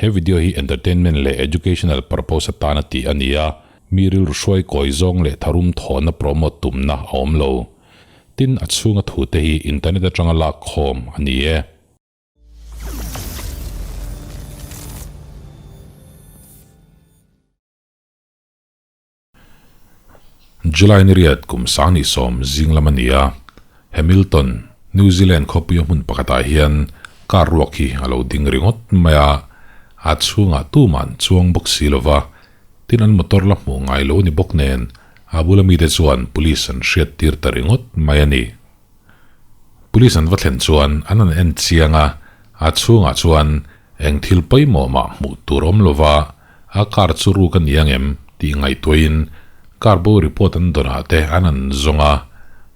He video hi entertainment leh educational purpose atana tih a ni a, mi rilru hruai kawi zawng leh tharum thawhna promote tumna a awm lo. Tin, a chhunga thute hi internet atanga lak khawm a ni e. July ni riat kum 2010 zing lam a ni a, Hamilton, New Zealand khawpuia hmun pakhatah hian car ruak hi a lo ding ringawt mai a, a chhungah tuman chuang bawk si lova, tin an motor la hmuh ngai lo ni bawk nen a bula mite chuan police an hriat tir ta ringawt mai a ni. Police an va thlen chuan an han en chiang a, a chhungah chuan eng thil pawimawh mah hmuh tur awm lova, A car chu ruk a ni ang em? tih ngaihtuahin car bo report an dawn ah te an an zawng a,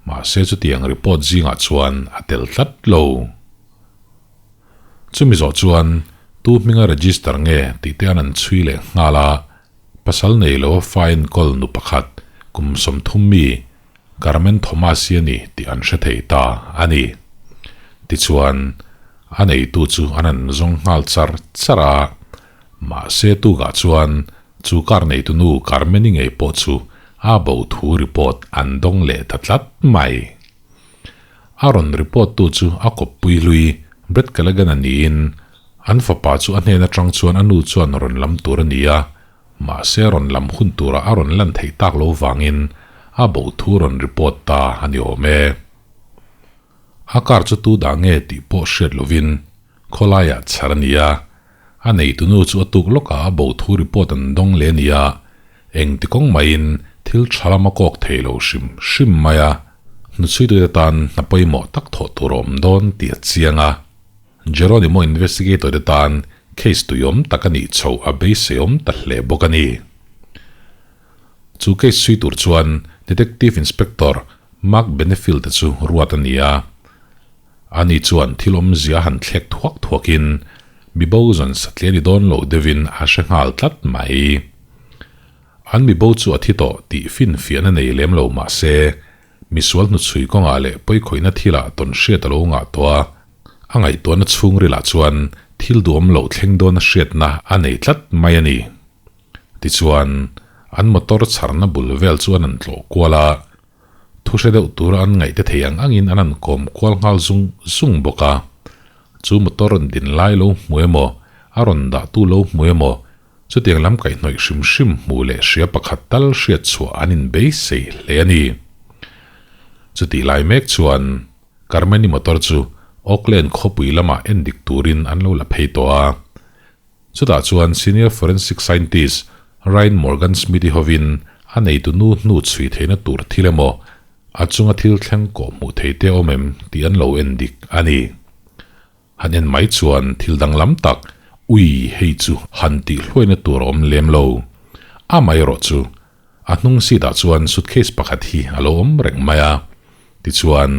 mahse chutiang report zingah chuan a tel tlat lo. Chumi zawh chuan tu hminga register nge tih te an an chhui leh nghal a, pasal nei lo a fa enkawl nu pakhat kum 30 mi Carmen Thomas hi a ni tih an hre thei ta a ni. Tichuan a neitu chu an an zawng nghal char char a, Mahse tukah chuan chu car neitu nu Carmeni ngei pawh chu a bo thu report an dawng leh ta tlat mai. A rawn report tu chu a kawppui hlui Brett Callaghan a niin an fapa chu a hnen atang chuan a nu chuan rawn lam tur a ni a, mahse rawn lam hun turah a rawn lan theih tak lo vangin a bo thu rawn report ta a ni awm e. A car chu tu dah nge tih pawh hriat lovin khawlaiah chhar a ni a, a neitunu chu a tuk lawkah a bo thu report an dawng leh a ni a, engti kawng maiin thil tha lam a kawk thei lo hrim hrim mai a, hnuchhuitute tan hna pawimawh tak thawh tur a awm dawn tih a chiang a. Geronimo investigator te tan case tuiawm tak a nih chhoh a beiseiawm ta hle bawk a ni. Chu case chhui tur chuan Detective Inspector Mark Benefield-a chu ruat a ni a. Ani chuan thil awmzia a han thlek thuak thuakin mibo zawn satliah ni dawn lo deuhin a hre nghal tlat mai. An mibo chu a thi tawh tih finfiahna nei lem lo mah se, misual hnuchhui kawngah leh pawikhawihna thilah tawn hriat a lo ngah tawh a, a ngaihtuahna chhungrilah chuan thil duhawm loh thleng dawna hriatna a nei tlat mai a ni. Tichuan, an motor chharna bul vel chu an han tlawh kual a, thu hre deuh tura an ngaihte thei ang angin an han kawm kual nghal zung zung bawk a. Chu motor rawn din lai lo hmu emaw, a rawn dahtu lo hmu emaw, chutiang lam kaihhnawih hrim hrim hmuh leh hria pakhat tal hriat chhuah an inbeisei hle a ni. Chutih lai mek chuan Carmeni motor chu Auckland khawpui lamah endik turin an lo la phei tawh a. Chutah chuan Senior Forensic Scientist Ryan Morgan Smith-i hovin a neitu nu hnu chhui theihna tur thil emaw, a chunga thil thleng kawh hmuh thei te awm em tih an lo en dik a ni. Han en mai chuan thil danglam tak, ui hei chu han tih hluaina tur a awm lem lo. Amaherawh chu, A hnung seat ah chuan suitcase pakhat hi a lo awm reng mai a, tichuan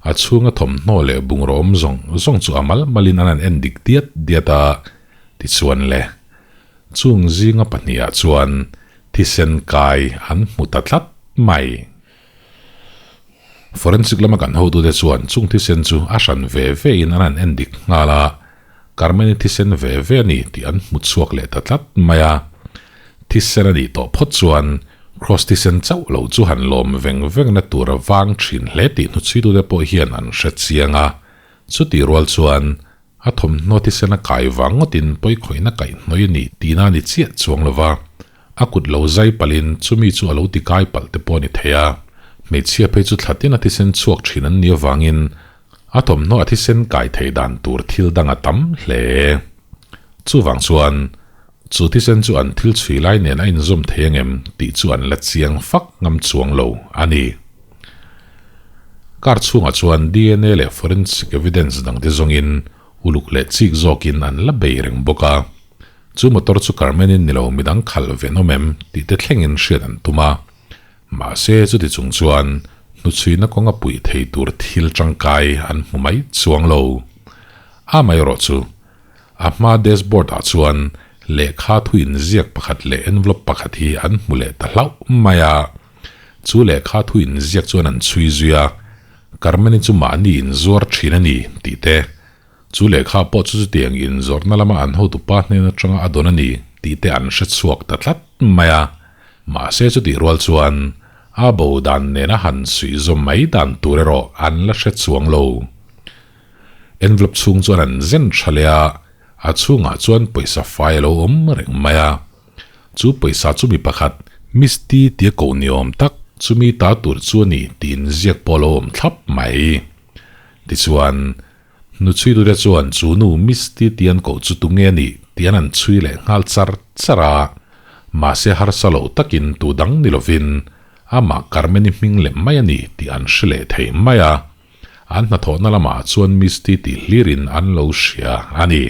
a chhunga thawmhnaw leh bungraw awm zawng zawng chu a mal malin an han en dik diat diat a, tichuan le chung zinga pahnih ah chuan thisen kai an hmu ta tlat mai. Forensic lama kan hotute chuan chung thisen chu a hran ve ve in an han en dik nghal a, Carmen-i thisen ve ve a ni tih an hmu chhuak leh ta tlat mai a. Thisen a nih tawh phawt chuan Kross thisen chauh lo chu han lawm veng vengna tur a vang thin hle tih hnuchhuitute pawh hian an hre chiang a. Chutih rual chuan a thawmhnaw thisen a kai vang ngawtin pawikhawihna kaihhnawih a ni tihna a ni chiah chuang lo va, a kut lo zai palhin chumi chu a lo ti kai palh te pawh a ni thei a. Hmeichhia phei chu thlatin a thisen chhuak thin an nih avangin A thawmhnaw a thisen kai theih dan tur thil dang a tam hle. Chuvang chuan, chu thisen chu an thil chhui lai nen a inzawm thei angem tih chu an la chiang fak ngam chuang lo a ni. Car chhungah chuan dna leh forensic evidence dangte zawngin uluk leh chik zawkin an la bei reng bawk a. Chu motor chu Carmen-in ni lo midang khalh ven awm em tih te thlengin hriat an tum a. Mahse chuti chung chuan hnuchhuina kawnga puih thei tur thil tangkai an hmu mai chuang lo. Amaherawh chu, a hma dashboard ah chuan lehkha thu inziak pakhat leh envelope pakhat hi an hmu leh ta hlauh mai a. Chu lehkha thu inziak chuan an chhui zui a, Carmen-i chu mahni inzuar thin a ni tih te. Chu lehkha pawh chu chutiang inzawrhna lama an hotupa hnen atanga a dawn a ni tih te an hre chhuak ta tlat mai a. Mahse chutih rual chuan a bo dan nena han suih zawm mai dan tur erawh an la hre chuang lo. Envelope chhung chuan an zen tha leh a, a chhungah chuan pawisa fai a lo awm reng mai a. Chu pawisa chu mi pakhat, Misty tia koh ni awm tak, chumi ta tur chu a ni tiin ziak pawh a lo awm thlap mai. Tichuan, hnuchhuitute chuan chu nu Misty tia an koh chu tunge a nih tih an an chhui leh nghal char char a. Mahse harsa lo takin tu dang ni lovin amah Carmen-i hming lem mai a ni tih an hre leh thei mai a. An hnathawhna lamah chuan Misty tih hlirin an lo hria a ni.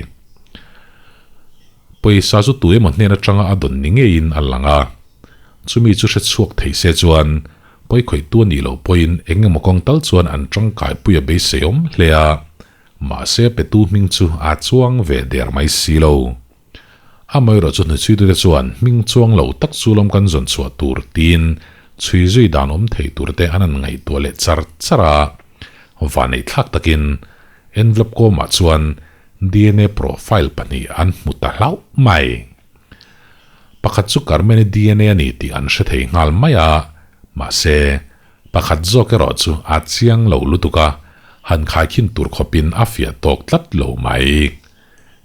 Pawisa chu tu emaw hnen atanga a dawn ni ngeiin a lang a. Chumi chu hre chhuak thei se chuan pawikhawihtu a nih loh pawhin eng emaw kawng tal chuan an tangkaipui a beisei awm hle a, mahse petu hming chu a chuang ve der mai si lo. Amaherawh chu hnuchhuitute chuan hming chuang lo tak chu lawm kan zawn chhuah tur tiin chhui zui dan awm thei tur te an han ngaihtuah leh char char a. Vanneih thlak takin envelope kawmah chuan DNA profile pahnih an hmu ta hlauh mai. Pakhat chu Carmen-i DNA a ni tih an hre thei nghal mai a, mahse pakhat zawk erawh chu a chiang lo lutuk a, han khaikhin tur khawpin a fiah tawk tlat lo mai.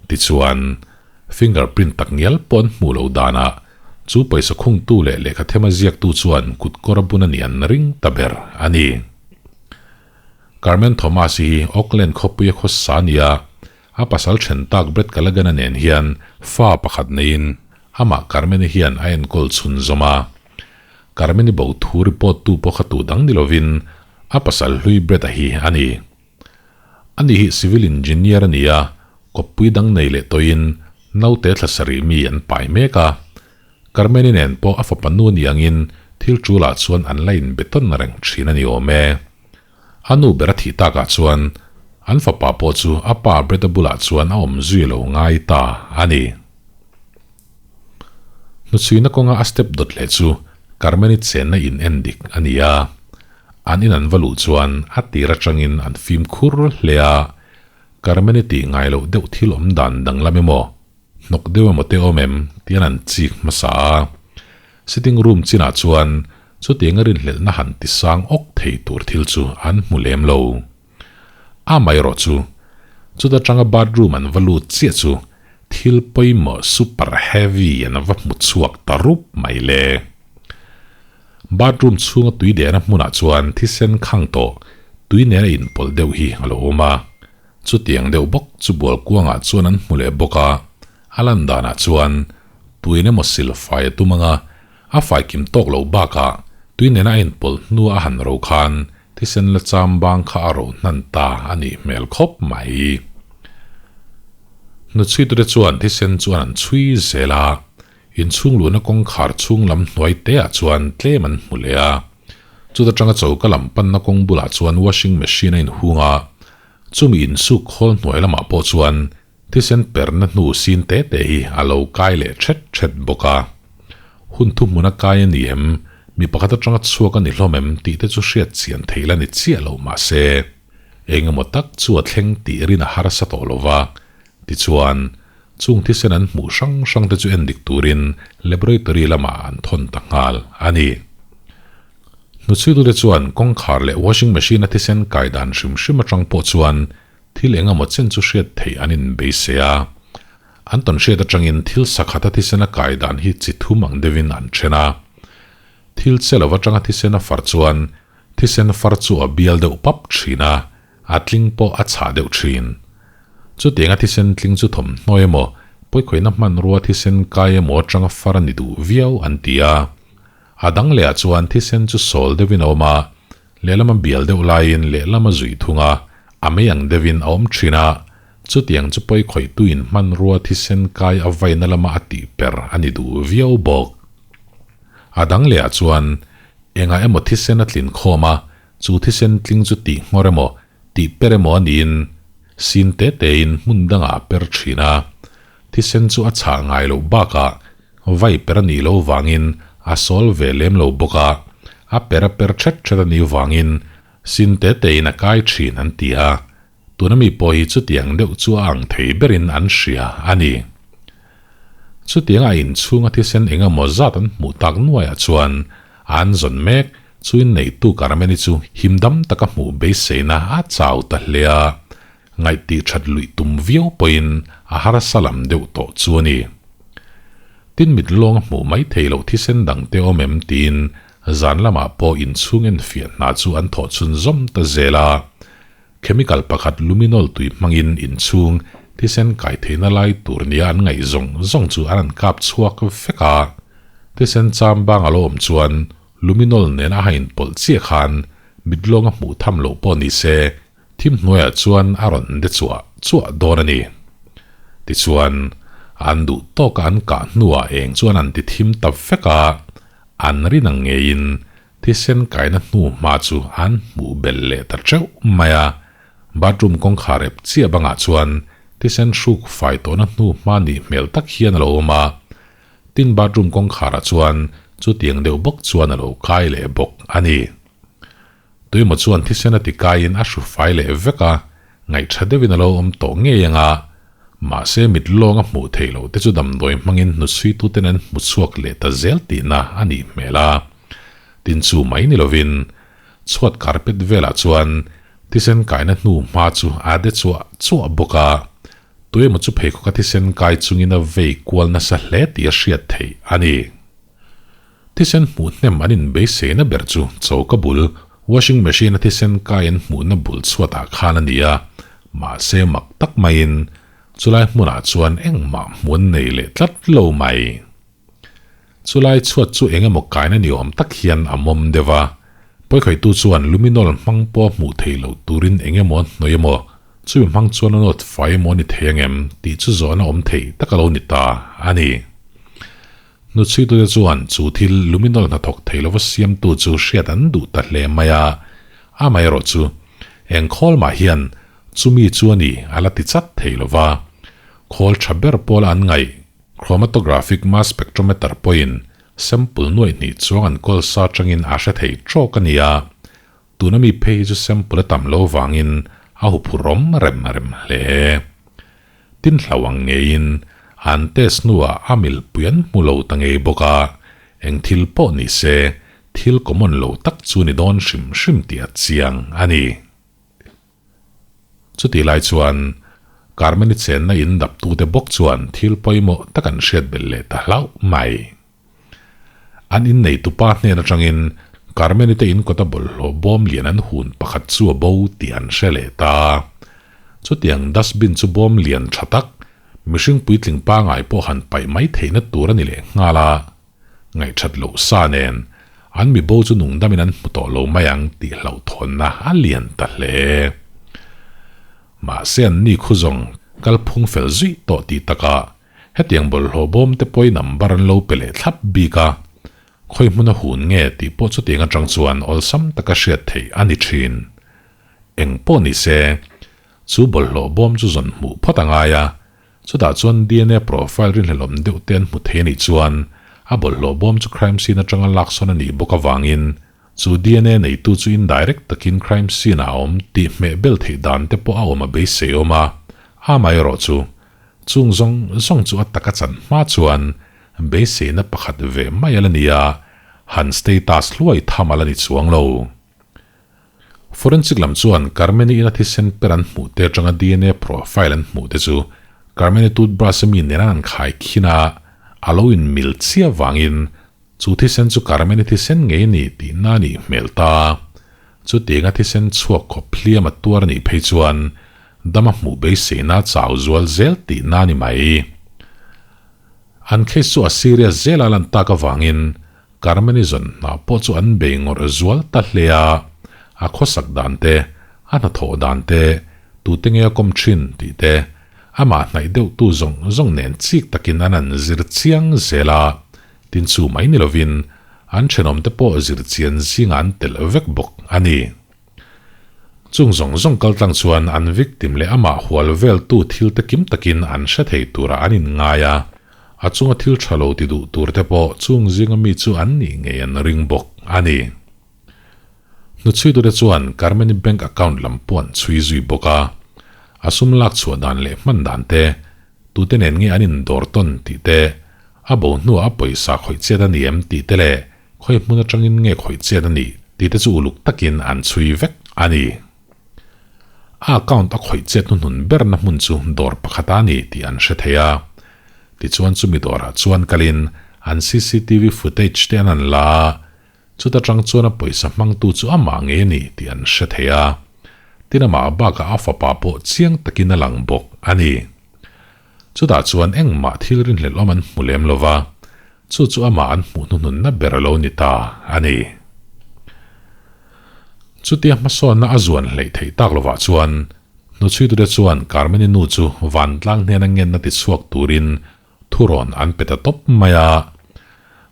Tichuan, fingerprint tak ngial pawh an hmuh loh danah chu pawisa khungtu leh lehkha thema ziaktu chuan kutkawr a bun a nih an ring ta ber a ni. Carmen Thomas hi Auckland khawpuia khawsa a ni a, a pasal then tak Brett Callaghan-a nen hian fa pakhat neiin amah Carmen-i hian a enkawl chhun zawm a. Carmen-i bo thu report tu pawh kha tu dang ni lovin a pasal hlui Brett-a hi a ni. Ani hi civil engineer a ni a, kawppui dang nei leh tawhin naute thla sarih mi an pai mek a. Carmen-i nen pawh a fapa nu ni angin thil tulah chuan an la inbe tawn reng thin a ni awm e. A nu ber a thih takah chuan an fapa pawh chu a pa Brett-a bulah chuan a awm zui lo ngai ta a ni. Hnuchhuina kawnga a step dawt leh chu Carmen-i chenna in en dik a ni a. An in an va luh chuan a tir atangin an fimkhur hle a, Carmen-i tih ngai loh deuh thil awm dan danglam emaw, hnawk deuh emaw te awm em tian an chik hmasa a. Sitting room chinah chuan chutianga rinhlelhna han ti sang awk thei tur thil chu an hmu lem lo. Amaherawh chu, chuta tanga bathroom an va lut chiah chu thil pawimawh super heavy an va hmu chhuak ta rup mai le. Bathroom chhunga tui dehna hmunah chuan thisen khang tawh tui nena inpawlh deuh hi a lo awm a. Chutiang deuh bawk chu bual kuangah chuan an hmu leh bawk a, a lan danah chuan tuin emaw sil fai a tum anga a fai kim tawk loh bakah tui nena a inpawlh hnua a han ro khan thisen la cham bang kha a ro hnan ta a nih hmel khawp mai. Hnuchhuitute chuan thisen chuan an chhui zel a, Inchhung luhna kawngkhar chhung lam hnuai te ah chuan tlem an hmu leh a. Chuta tanga choka lam panna kawng bulah chuan washing machine a inhung a, chumi insuk khawl hnuai lamah pawh chuan thisen perna hnu sin te te hi a lo kai leh thet thet bawk a. Hun thuhmun a kai a ni em, mi pakhat atanga chhuak a ni hlawm em tih te chu hriat chian theih la ni chiah lo mahse, eng emaw tak chu a thleng tih rin a harsa tawh lo va, tichuan, Chung thisen an hmuh hrang hrang te chu en dik turin laboratory lamah an thawn ta nghal a ni. Hnuchhuitute chuan kawngkhar leh washing machine a thisen kai dan hrim hrim atang pawh chuan thil eng emaw chen chu hriat theih an inbeisei a. An tawn hriat atangin thil sakhat a thisen a kai dan hi chi thum ang deuhin an then a. Thil che lo atanga thisen a far chuan thisen far chu a bial deuh pap thin a, A tling pawh a chhah deuh thin. Chutianga thisen tling chu thawmhnaw emaw, pawikhawihna hmanrua thisen kai emaw atanga far a ni duh viau an ti a. A dang lehah chuan thisen chu sawl deuhin a awm a, lehlam a bial deuh laiin lehlam a zui thung a, a mei ang deuhin a awm thin a. Chutiang chu pawikhawihtuin hmanrua thisen kai a vaina lama a tih per a ni duh viau bawk. A dang lehah chuan engah emaw thisen a tlin khawm a, Chu thisen tling chu tih nghawr emaw, tih per emaw a niin sin te tein hmun dangah a per thin a. Thisen chu a chhah ngai loh bakah vai per a nih loh vangin a sawl ve lem lo bawk a, a per a per thet thet a nih vangin sin te tein a kai thin an ti a. Tuna mi pawh hi chutiang deuh chu a ang thei berin an hria a ni. Chutianga a inchhunga thisen eng emaw zat an hmuh tak nuaiah chuan an zawn mek chu inneihtu Carmen-i chu himdam taka hmuh beiseina a chau ta hle a, ngaihtih that luih tum viau pawhin a harsa lam deuh tawh chu a ni. Tin mit lawng a hmuh mai thei loh thisen dangte awm em tiin zan lamah pawh inchhung enfiah hna chu an thawh chhunzawm ta zel a. Chemical pakhat luminol tui hmangin inchhung thisen kai theihna lai tur nia an ngaih zawng zawng chu an an kap chhuak vek a. Thisen cham bang a lo awm chuan luminol nen a hain pawlh chiah khan mit lawng a hmuh tham loh pawh ni se thim hnuaiah chuan a rawn de chuah chuah dawn a ni. Tichuan, an duh tawka an kah hnuah eng chuan an ti thim ta vek a, an rin ang ngeiin Thisen kaina hnu hma chu an hmuh belh leh ta teuh mai a, bathroom kawngkhar ep chiah bangah chuan thisen hruk fai tawhna hnu hma nih hmel tak hian a lo awm a, tin bathroom kawngkharah chuan chutiang deuh bawk chuan a lo kai leh bawk a ni. Tuimaw chuan thisen a ti kaiin a hru fai leh vek a, ngaihṭha deuhin a lo awm tawh ngei ang a, mahse mit lawng a hmuh theih loh te chu damdawi hmangin hnuchhuituten an hmu chhuak leh ta zel tihna a nih hmel a. Tin chu mai ni lovin chhuat carpet velah chuan thisen kaina hnu hma chu a de chuah chuah bawk a, tuemaw chu pheikhawk a thisen kai chungin a vei kual nasa hle tih a hriat theih a ni. Thisen hmuh hnem an inbeiseina ber chu choka bul, washing machine a thisen kai an hmuhna bul chhuatah khan a ni a, mahse mak tak maiin chulai hmunah chuan engmah hmuh an nei leh tlat lo mai. Chulai chhuat chu eng emaw kaina ni awm tak hian a mawm deuh a, pawikhawihtu chuan luminol hmang pawh hmuh theih loh turin eng emaw an hnawih emaw, chumi hmang chuan a nawt fai emaw a ni thei angem tih chu zawhna awm thei tak a lo ni ta a ni. Hnuchhuitute chuan chu thil luminol hnathawk thei lova siamtu chu hriat an duh ta hle mai a, amaherawh chu eng khawl mah hian chumi chu a ni a la ti chat thei lova, khawl tha ber pawla an ngaih chromatographic mass spectrometer pawhin sample nuaih hnih chuang an kawl sa atangin a hre thei trawk a ni a, tuna mi phei hi chu sample a tam lo vangin a huphurhawm rem rem hle. Tin hlau ang ngeiin an test hnuah a milpui an hmu lo ta ngei bawk a, eng thil pawh ni se thil common lo tak chu ni dawn hrim hrim tih a chiang a ni. Chutih lai chuan Carmen-i chenna in daptute bawk chuan thil pawimawh tak an hriat belh leh ta hlauh mai. An inneitupa hnen atangin Carmen-i te inkawta bawlhhlawh bawm lian an hun pakhat chu a bo tih an hre leh ta. Chutiang dustbin chu bawm lian tha tak, mihring puitling pangai pawh han paih mai theihna tur a ni leh nghal a. Ngaihthat loh sa nen an mi bo chu nungdamin an hmu tawh lo mai ang tih hlauhthawnna a lian ta hle. Mahse an ni khu zawng kalphung fel zui tawh tih takah Hetiang bawlhhlawh bawm te pawhin number an lo pe leh thlap bik a, khawi hmun a hun nge tih pawh chutiang atang chuan awlsam taka hriat theih a ni thin. Eng pawh ni se, chu bawlhhlawh bawm chu zawn hmuh phawt a ngai a, chutah chuan dna profile rinhlelawm deuh te an hmu thei a nih chuan a bawlhhlawh bawm chu crime scene atanga laksawn a nih bawk avangin chu dna neitu chu indirect takin crime scene ah a awm tih hmeh bel theih dan te pawh a awm a beisei awm a, amaherawh chu Chung zawng zawng chu a taka chan hma chuan beiseina pakhat ve mai a la ni a, han status hluai tham a la ni chuang lo. Forensic lam chuan Carmeni ina thisen per an hmuh te atanga dna profile an hmuh te chu Carmeni toothbrush a mi nena an khai khin a, a lo inmil chiah vangin chu thisen chu Carmeni thisen ngei a ni tihna a nih hmel ta. Chutianga thisen chhuak khawp hliam a tuar a nih phei chuan dam a hmuh beiseina chau zual zel tihna a ni mai. An case chu a serious zel a lan tak avangin Carmeni zawn hna pawh chu an bei ngawrh zual ta hle a, a khawsak dan te, a hnathawh dan te, tute nge a kawm thin tih te, amah hnaih deuhtu zawng zawng nen chik takin an an zir chiang zel a, tin chu mai ni lovin an thenawmte pawh zir chian zingah an telh vek bawk a ni. Chung zawng zawng kal tlang chuan an victim leh amah hual veltu thil te kim takin an hre thei turah an inngai a, a chunga thil tha lo ti duh tur te pawh chung zinga mi chu an nih ngei an ring bawk a ni. Hnuchhuitute chuan Carmeni bank account lam pawh an chhui zui bawk a. A sum lak chhuah dan leh hman dan te, tute nen nge an indawr tawn tih te, a bo hnuah a pawisa khawih chet a ni em tih te leh khawi hmun atangin nge khawih chet a nih tih te chu uluk takin an chhui vek a ni. A account a khawih chet hnuhnun berna hmun chu dawr pakhat a ni tih an hre thei a. Tichuan chumi dawrah chuan kalin an cctv footage te an an la a, Chuta tang chuan a pawisa hmangtu chu amah ngei a ni tih an hre thei a. Tin amah bakah a fapa pawh chiang takin a lang bawk a ni. Chutah chuan engmah thil rinhlelh awm an hmu lem lo va, chu chu amah an hmuh hnuhnunna ber a lo ni ta a ni. Chutia hmasawnna a zuan hleih theih tak lovah chuan hnuchhuitute chuan Carmeni nu chu vantlang hnena ngenna tichhuak turin Thurawn an pe ta tawp mai a.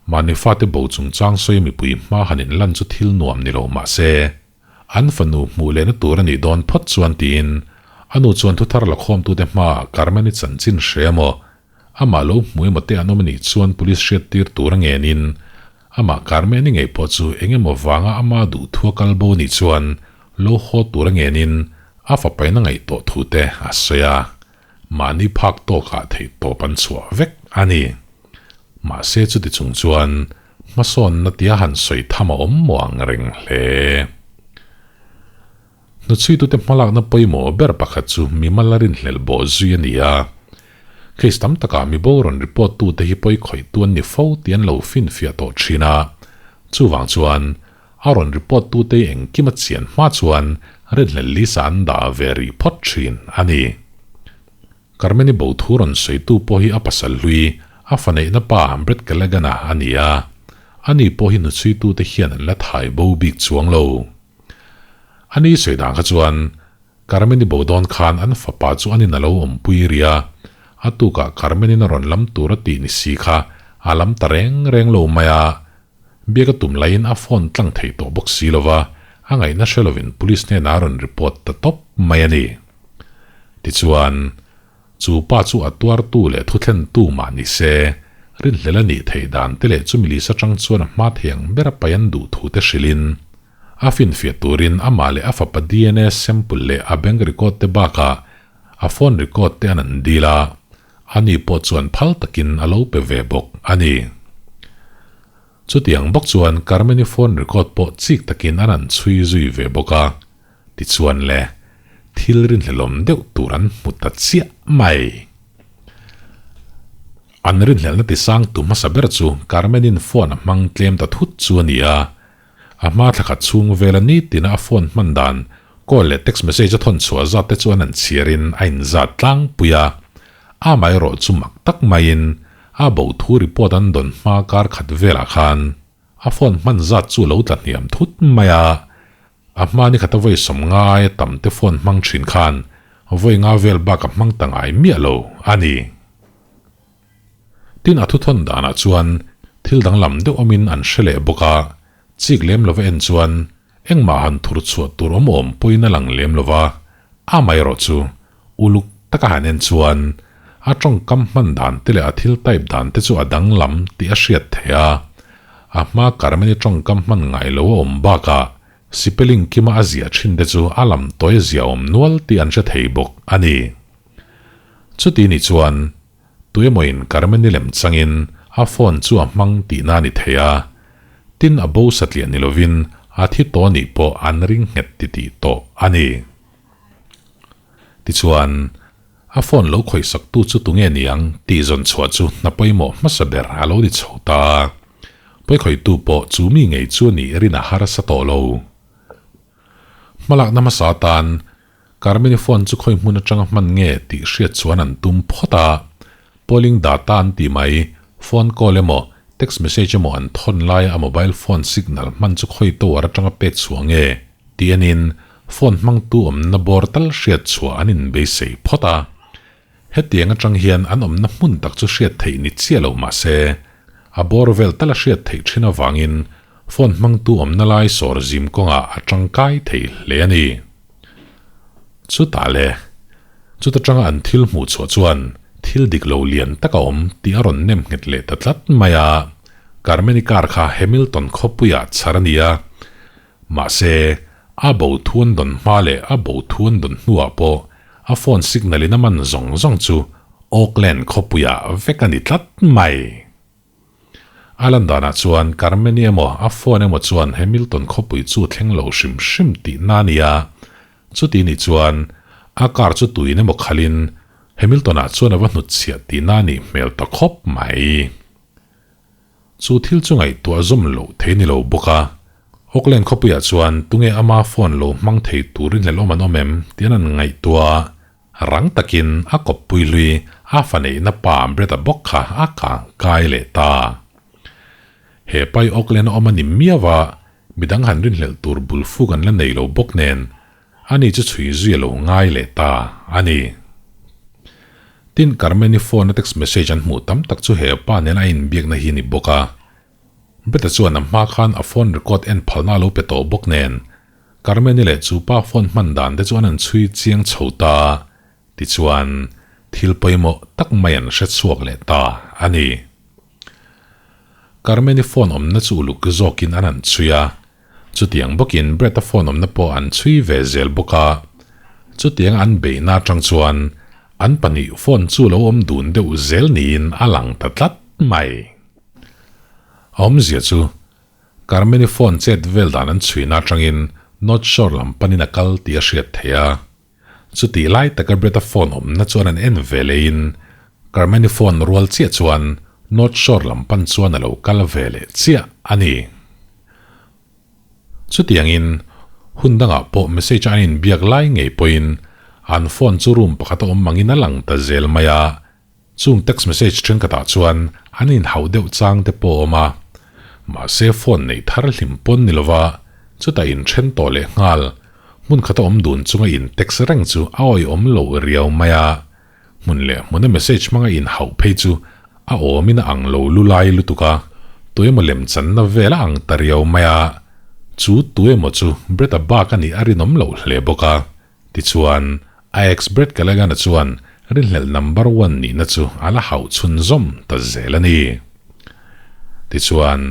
Mahni fate bo chungchang sawi mipui hma han inlan chu thil nuam ni lo mah se, an fanu hmuh lehna tur a nih dawn phawt chuan tiin a nu chuan thuthar lakhawmtute hmaah Carmen-i chanchin hre emaw, amah lo hmu emaw te an awm a nih chuan police hriattir tur a ngenin amah Carmen-i ngei pawh chu eng emaw vanga ama duhthua kal bo nih chuan lo haw tur a ngenin a fapaina ngaihtuah thu te a sawi a. Mahni phak tawkah theih tawp an chhuah vek a ni. Mahse chuti chung chuan hmasawnna tia han sawi tham a awm muang reng hle. Hnuchhuitute hmalakna pawimawh ber pakhat chu mimal a rinhlelh bawh zui a ni a. Case tam takah mi bo rawn report tute hi pawi khawihtu an ni fo tih an lo finfiah tawh thin a. Chuvang chuan A rawn report tute hi engkim a chian hma chuan rinhlelh list-ah an dah ve rih phawt thin a ni. Carmen-i bo thu rawn sawitu pawh hi a pasal hlui, a fa neihna pa Brett Callaghan-a a ni a. Ani pawh hi hnuchhuitute hian an la thai bo bik chuang lo. Ani sawi dan kha chuan Carmen-i bo dawn khan an fapa chu an in a lo awmpui rih a, a tukah Carmen-in a rawn lam tur a tih ni si kha a lam ta reng reng lo mai a. Biak a tum laiin a phone tlang theih tawh bawk si lova, a ngaihna hre lovin police hnenah a rawn report ta tawp mai a ni. Tichuan, chu pa chu a tuartu leh thuthlentu mah ni se, rinhlel a nih theih dan te leh chumi lisa chang chuan a hma thei ang bera pai an duh thu te hrilhin, a finfiah turin amah leh a fapa dna sample leh a bank record te bakah a phone record te an an dil a, Ani pawh chuan phal takin a lo pe ve bawk a ni. Chutiang bawk chuan Carmen-i phone record pawh chik takin an han chhui zui ve bawk a. Tichuan le, thil rinhlelawm deuh tur an hmu ta chiah mai. An rinhlelhna tisang tu hmasa ber chu Carmen-in phone a hmang tlem ta thut chu a ni a. A hma thla khat chhung vela nitina a phone hman dan, call leh text message a thawn chhuah zat te chuan an chhiarin a inzat tlangpui a. Amaherawh chu mak tak maiin a bo thu report an dawn hma kar khat velah khan a phone hman zat chu lo tla hniam thut mai a. A hma ni khata vawi sawm ngai a tam te phone hmang thin khan vawi nga vel bak a hmang ta ngai miah lo a ni. Tin a thuthawn danah chuan thil danglam deuh awmin an hre leh bawk a, chik lem lova en chuan engmah han thur chhuah tur awm awm pawhin a lang lem lova, amaherawh chu uluk taka han en chuan a tawngkam hman dan te leh a thil type dan te chu a danglam tih a hriat theih a, a hma Carmen-i tawngkam hman ngai lo a awm bakah sipeling kima a ziah thin te chu a lam tawi a ziah awm nual tih an hre thei bawk a ni. Chuti ni chuan Tuemawin Carmen-i lem changin a phone chu a hmang tihna a ni thei a, tin a bo satliah ni lovin a thi tawh nih pawh an ring nghet titih tawh a ni. Tichuan, a phone lo khawihsaktu chu tunge niang tih zawn chhuah chu hna pawimawh hmasa ber a lo ni chho ta a, pawikhawitu pawh chu mi ngei chu a nih rin a harsa tawh lo. Hmalakna hmasa atan Carmen-i phone chu khawi hmun atanga hman nge tih hriat chuan an tum phawt a, polling data an tih mai, phone call emaw, text message emaw an thawn laia a mobile phone signal hman chu khawi tower atanga pek chhuah nge tih enin phone hmangtu awmna bawr tal hriat chhuah an inbeisei phawt a. Hetiang atang hian an awmna hmun tak chu hriat theih ni chiah lo mah se, a bawr vel tal a hriat theih thin avangin phone hmangtu awmna lai sawr zim kawngah a tangkai thei hle a ni. Chutah le, chuta tanga an thil hmuh chhuah chuan thil dik lo lian tak a awm tih a rawn nem nghet leh ta tlat mai a. Carmen-i car kha Hamilton khawpuiah chhar a ni a, mahse, a bo thuan dawn hma leh a bo thuan dawn hnuah pawh. A phone signal in a man zawng zawng chu Auckland khawpuiah vek a ni tlat mai. A lan danah chuan Carmeni emaw a phone emaw chuan Hamilton khawpui chu thleng lo hrim hrim tihna a ni a, chuti nih chuan a car chu tuin emaw khalhin Hamilton-ah chuan a va hnutchhiah tihna a nih hmel ta khawp mai. Chu thil chu ngaihtuah zawm loh thei ni lo bawk a, Auckland khawpuiah chuan tunge ama phone lo hmang thei turin hlelawm an awm em tih an han ngaihtuah a, Rang takin a kawppui hlui a fa neihna pa Brett-a bawk kha a kang kai leh ta. He pai Auckland a awm a ni miau a, midang han rinhlelh tur bul fuk an la nei lo bawk nen, ani chu chhui zui a lo ngai leh ta a ni. Tin, Carmen-i phone-a text message an hmuh tam tak chu he pa nen a inbiakna hi a ni bawk a. Brett-a chuan a hma khan a phone record en phalna a lo pe tawh bawk nen, Carmen-i leh chu pa phone hman dan te chu an han chhui chiang chho ta. Tichuan, thil pawimawh tak mai an hre chhuak leh ta a ni. Carmen-i phone awmna chu uluk zawkin an han chhui a, chutiang bawkin Brett-a phone awmna pawh an chhui ve zel bawk a. Chutianga an beihna atang chuan an pahnih phone chu lo awm dun deuh zel niin a lang ta tlat mai. A awmzia chu Carmen-i phone chet vel dan an chhuina atangin North Shore lam panin a kal tih a hriat theih a. Chutih lai taka Brett-a phone awmna chuan an en ve leiin Carmen-i phone rual chiah chuan North Shore lam pan chuan a lo kal ve leh chiah a ni. Chutiangin hun dangah pawh message a an inbiak lai ngei pawhin an phone chu room pakhat a awm angin a lang ta zel mai a. Chung text message thenkhatah chuan an inhauh deuh chang te pawh a awm a, mahse phone neih thar hlim pawn ni lova chutah inthen tawh leh nghal, hmun khata awm dun chunga in text reng chu a awihawm lo riau mai a, hmun leh hmuna message hmanga inhauh phei chu a awmin a ang lo lu lai lutuk a, tuemaw lemchanna vel a ang ta riau mai a, chu tuemaw chu Brett-a bak a nih a rinawm loh hle bawk a. Tichuan, a ex Brett Callaghan-a chuan rinhlelh number one nihna chu a la hauh chhunzawm ta zel a ni. Tichuan,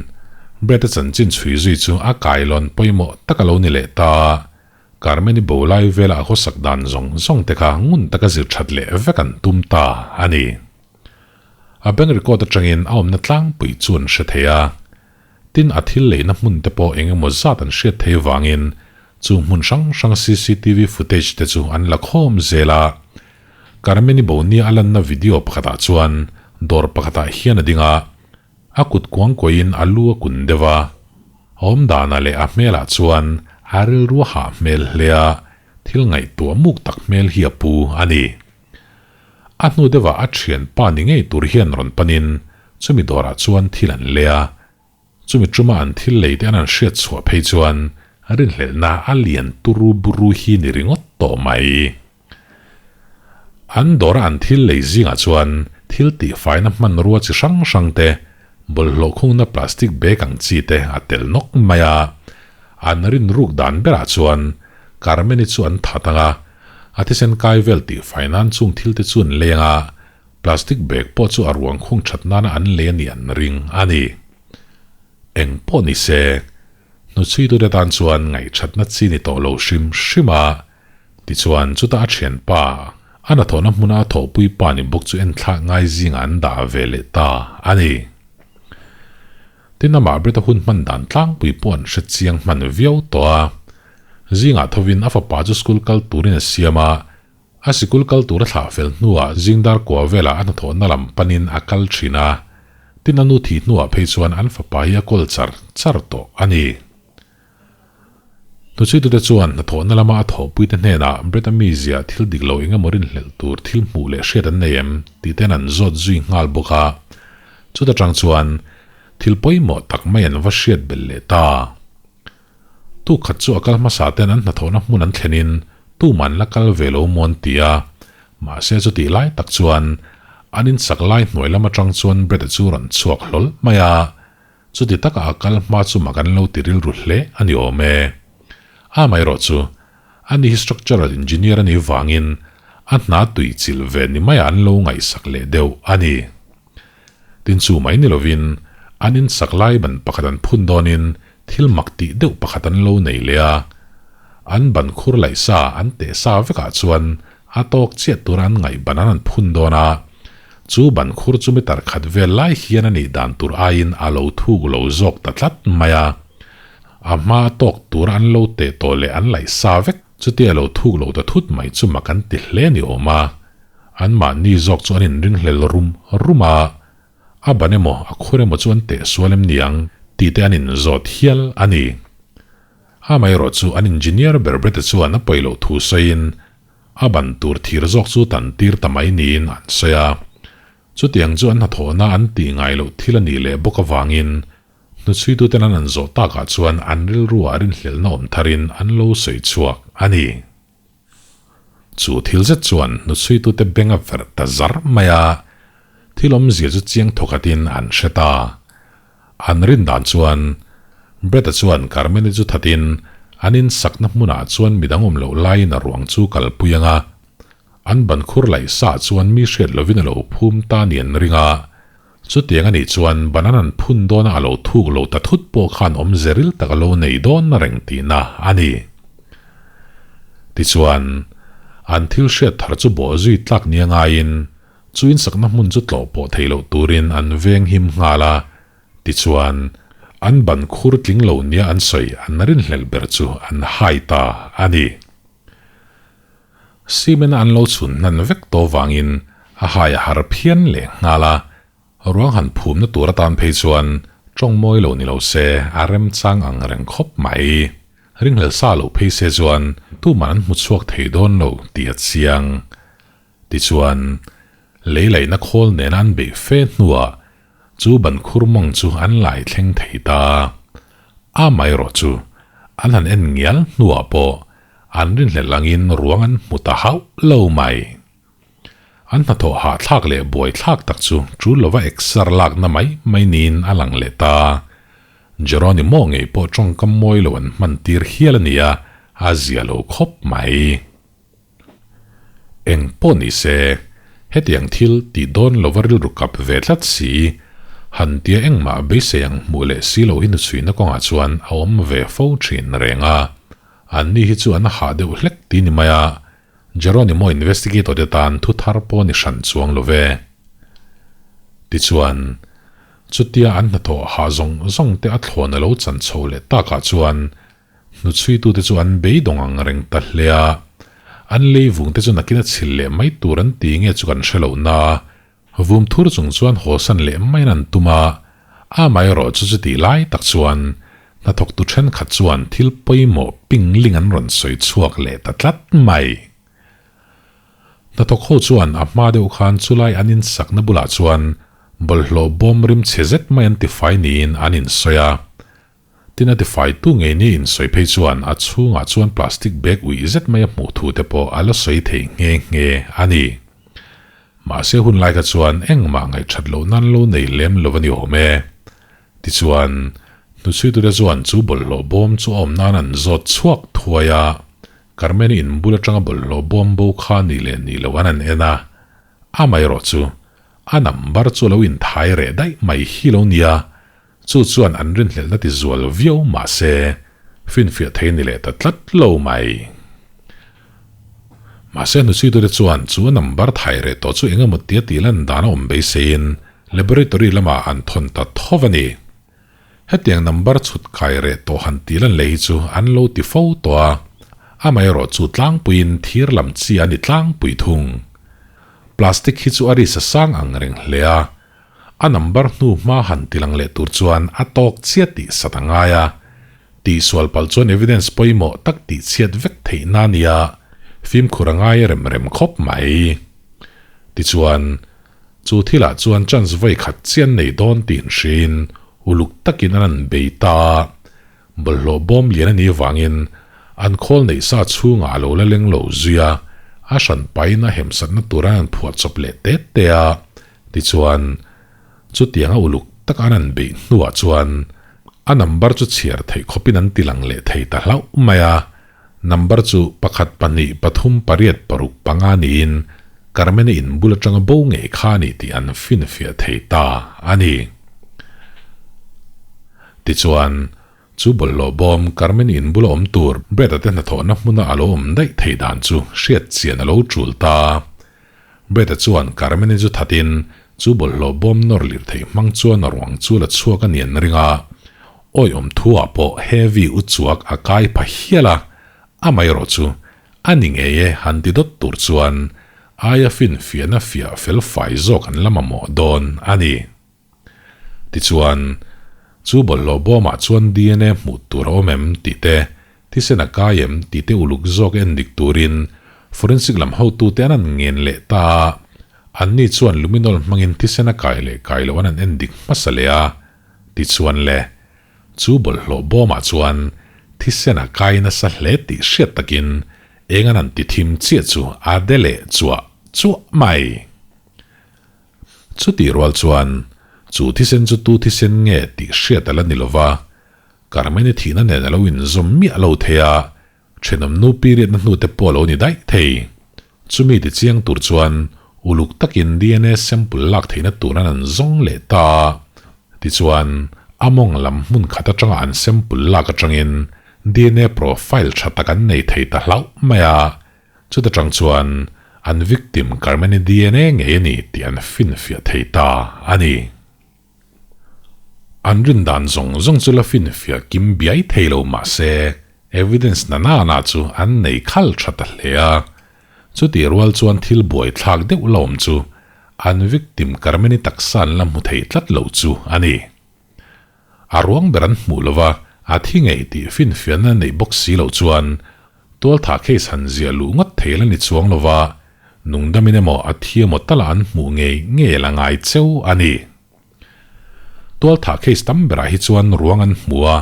Brett-a chanchin chhui zui chu a kailawn pawimawh tak a lo ni leh ta. Carmen-i bo lai vela a khawsak dan zawng zawng te kha ngun taka zir that leh vek an tum ta a ni. A bank record atangin a awmna tlangpui chu an hre thei a. Tin, a thil leihna hmun te pawh eng emaw zat an hriat thei vangin chung hmun hrang hrang cctv footage te chu an la khawm zel a. Carmen-i Bonia a lanna video pakhatah chuan dawr pakhatah hian a ding a, a kut kuang kuahin a lu a kun deuh a. A awmdanah leh a hmelah chuan a rilru a hah hmel hle a, thil ngaihtuah muk tak hmel hi a pu a ni. A hnu deuhah a thianpa ni ngei tur hian rawn panin chumi dawrah chuan thil an lei a, chumi tuma an thil lei te an han hriat chhuah phei chuan rinhlelhna a lian turu buru hi ni ringawt tawh mai. An dawra an thil lei zingah chuan thil tihfaina hmanrua chi hrang hrang te, bawlhhlawh khungna plastic bag ang chi te a tel nawk mai a, an rinruk dan berah chuan Carmen-i chu an that ang a, a thisen kai vel tihfai nan chung thil te chu an leng a, plastic bag pawh chu a ruang khung that nana an lei a nih an ring a ni. Eng pawh ni se, hnuchhuitute tan chuan ngaihthatna chi ni tawh lo hrim hrim a, tichuan chutah a thianpa, a hnathawhna hmuna a thawhpui pa ni bawk chu enthlak ngai zingah an dah ve leh ta a ni. Tin, amah Brett-a hun hman dan tlangpui pawh an hre chiang hman viau tawh a. Zingah thovin a fapa chu school kal turin a siam a, a sikul kal tur a thlah fel hnuah zingdar kua velah a hnathawhna lam panin a kal thin a. Tin, a nu thih hnuah phei chuan an fapa hi a kawl char char tawh a ni. Hnuchhuitute chuan hnathawhna lama a thawhpuite hnenah Brett-a mizia thil dik lo eng emaw rinhlelh tur thil hmuh leh hriat an nei em tih ten an zawt zui nghal bawk a. Chuta tang chuan thil pawimawh tak mai an va hriat belh leh ta. Tuk khat chu a kal hmasa ten an hnathawhna hmun an thlenin tuman la kal ve lo maw an ti a, mahse chutih lai tak chuan an insak lai hnuai lam atang chuan Brett-a chu rawn chhuak hlawl mai a. Chuti taka a kal hma chu mak an lo ti rilru hle a ni awm e. Amaherawh chu, ani hi structural engineer a nih vangin a hna tui chilh ve ni maiah an lo ngaihsak leh deuh a ni. Tin chu mai ni lovin an insak lai ban pakhat an phun dawnin thil mak tih deuh pakhat an lo nei leh a. An ban khur laih sa an teh sa vekah chuan A tawk chiah tura an ngaih ban an an phun dawn a, chu ban khur chu meter khat vel lai hian a nih dan tur aiin a lo thuk lo zawk ta tlat mai a. A hma a tawk tura an lo teh tawh leh an laih sa vek chutia a lo thuk lo ta thut mai chu mak an ti hle ni awm a. Anmahni zawk chu an inringhlel rum rum a, a ban emaw a khur emaw chu an teh sual em niang tih te an inzawt hial a ni. Amaherawh chu an engineer ber Brett-a chuan a pawi loh thu sawiin a ban tur thir zawk chu tan tir ta mai niin an sawi a. Chutiang chu an hnathawhna an tih ngai loh thil a nih leh bawk avangin hnuchhuituten an an zawh takah chuan an rilruah rinhlelhna awm tharin an lo sawi chhuak a ni. Chu thil zet chuan hnuchhuitute beng a verh ta zar mai a, thil awmzia chu chiang thawkhatin an hre ta. An rin dan chuan Brett-a chuan Carmen-i chu thatin an insakna hmunah chuan midang awm loh laiin a ruang chu kalpui ang a, an ban khur laih sa chuan mi hriat lovin a lo phum ta ni an ring a. Chutiang a nih chuan ban an an phun dawna a lo thuk lo ta thut pawh khan awmze ril tak a lo nei dawn reng tihna a ni. Tichuan, an thil hriat thar chu bawh zui tlak nia ngaiin chu insakna hmun chu tlawh pawh thei loh turin an veng him nghal a, tichuan, an ban khur tling lo nia an sawi an rinhlelh ber chu an hai ta a ni. Cement a an lo chhun hnan vek tawh vangin a hai a har phian leh nghal a, ruang han phumna tur atan phei chuan tawng mawi lo ni lo se a remchang ang reng khawp mai. Ringhlel sa loh phei se chuan tuman an hmu chhuak thei dawn lo tih a chiang. Tichuan, lei laihna khawl nena an beih fe hnuah chu ban khur mawng chu an lai thleng thei ta. Amaherawh chu an han en ngial hnuah pawh An rinhlelh angin ruang an hmu ta hauh lo mai. An hnathawh hahthlak leh buaithlak tak chu tul lova exer lakna mai mai niin a lang leh ta. Jeronimo ngei pawh tawngkam mawi lo an hman tir hial a nia, a zia lo khawp mai. Eng pawh ni se, hetiang thil tih dawn lova rilru kap ve tlat si, han tia engmah beisei ang hmuh leh si lo hi hnuchhuina kawngah chuan a awm ve fo thin reng a. An ni hi chu an hah deuh hlek ti ni mai a, Jeronimo investigator te tan thu thar pawh ni hran chuang lo ve. Tichuan, chutia an hnathawh hah zawng zawng te a thlawn a lo chan chho leh takah chuan hnuchhuitute chu an beidawng ang reng ta hle a, an leivung te chu nakin a chhil leh mai tur an ti nge chu kan hre loh na, Vum thur chung chuan hawsan leh maiin an tum a, amaherawh chu chutih lai tak chuan hnathawktu thenkhat chuan thil pawimawh pingling an rawn sawi chhuak leh ta tlat mai. Hnathawk ho chuan a hma deuh khan chulai an insakna bulah chuan bawlhhlawh bawm rim chhe zet mai an tifai niin an insawi a. Tin a tifaitu ngei ni insawi phei chuan a chhungah chuan plastic bag uih zet mai a hmuh thu te pawh a la sawi thei nghe nghe a ni. Mahse hun lai kha chuan engmah ngaihthat loh nan lo nei lem lo a ni awm e. Tichuan, hnuchhuitute chuan chu bawlhhlawh bawm chu a awm nan an zawt chhuak thuai a, Carmen-i in bul atanga bawlhhlawh bawm bo kha ni leh ni lo an han en a, amaherawh chu a number chu a lo inthai reh daih mai hi lo nia. Chu chuan an rinhlelhna ti zual viau mah se, finfiah thei ni leh ta tlat lo mai. Mahse hnuchhuitute chuan chu a number thai reh tawh chu eng emaw tia tih lan dan a awm beiseiin laboratory lamah an thawn ta tho a ni. Hetiang number chhut kai reh tawh han tih lan leh hi chu an lo ti fo tawh a, amaherawh chu tlangpuiin thir lam chi a ni tlangpui thung. Plastic hi chu a ri sa sang ang reng hle a, A number hnu hma han ti lang leh tur chuan a tawk chiah tih sat a ngai a, tihsual palh chuan evidence pawimawh tak tih chhiat vek theih na nia fimkhur a ngai rem rem khawp mai. Tichuan, chu thilah chuan chance vawi khat chian nei dawn tih inhriin uluk takin an an bei ta a, bawlhhlawh bawm lian a nih vangin an khawl neih sa chhungah a lo la leng lo zui a, a hran pain a hemsatna tur an an phuah chawp leh tet te a. Tichuan, chutianga uluk taka an an beih hnuah chuan a number chu chhiar theih khawpin an ti lang leh thei ta hlauh mai a, number chu pakhat pahnih pathum pariat paruk panga niin Carmen-i in bul atanga bo ngei kha a ni tih an finfiah thei ta a ni. Tichuan. Chu bawlhhlawh bawm Carmen-i in bula awm tur Brett-a te hnathawhna hmuna a lo awm daih thei dan chu hriat chian a lo tul ta. Brett-a chuan Carmen-i chu thatin chu bawlhhlawh bawm nawr lir theih hmang chuan a ruang chu la chhuak a ni an ring a. Awiawm thu-ah pawh Heavy u chuak a kai pha hial a, amaherawh chu a ni ngei e han ti dawt tur chuan aia finfiahna fiah fel fai zawk an la mamawh dawn a ni. Tichuan, chu bawlhhlawh bawmah chuan dna hmuh tur a awm em tih te, thisen a kai em tih te uluk zawk en dik turin forensic lam hotute an an ngen leh ta a, anni chuan luminol hmangin thisen a kai leh kai loh an an en dik hmasa leh a. Tichuan le, chu bawlhhlawh bawmah chuan thisen a kai nasa hle tih hriat takin eng an an ti thim chiah chu a de leh chuah chuah mai. Chutih rual chuan, chu thisen chu tu thisen nge tih hriat a la ni lova, Carmen-i thihna nen a lo inzawm miah lo thei a, thenawm nu period-na hnute pawh a lo ni daih thei. Chumi ti chiang tur chuan uluk takin dna sample lak theihna tur an an zawng leh ta a. Tichuan, a mawng lam hmun khat atanga an sample lak atangin dna profile tha tak an nei thei ta hlauh mai a. Chuta tang chuan an victim Carmen-i dna ngei a ni tih an finfiah thei ta a ni. An rin dan zawng zawng chu la finfiah kim biai thei lo mah se evidence na nana chu an nei khal tha ta hle a. Chutih rual chuan thil buaithlak deuh la awm chu an victim Carmen-i taksa an la hmu thei tlat lo chu a ni. A ruang ber an hmuh lova a thi ngei tih finfiahna neih bawk si loh chuan tualthah case han ziah luh ngawt thei la ni chuang lova nungdamin emaw a thi emaw tala an hmuh ngei ngei la ngai cheu a ni. Tualthah case tam berah hi chuan ruang an hmu a,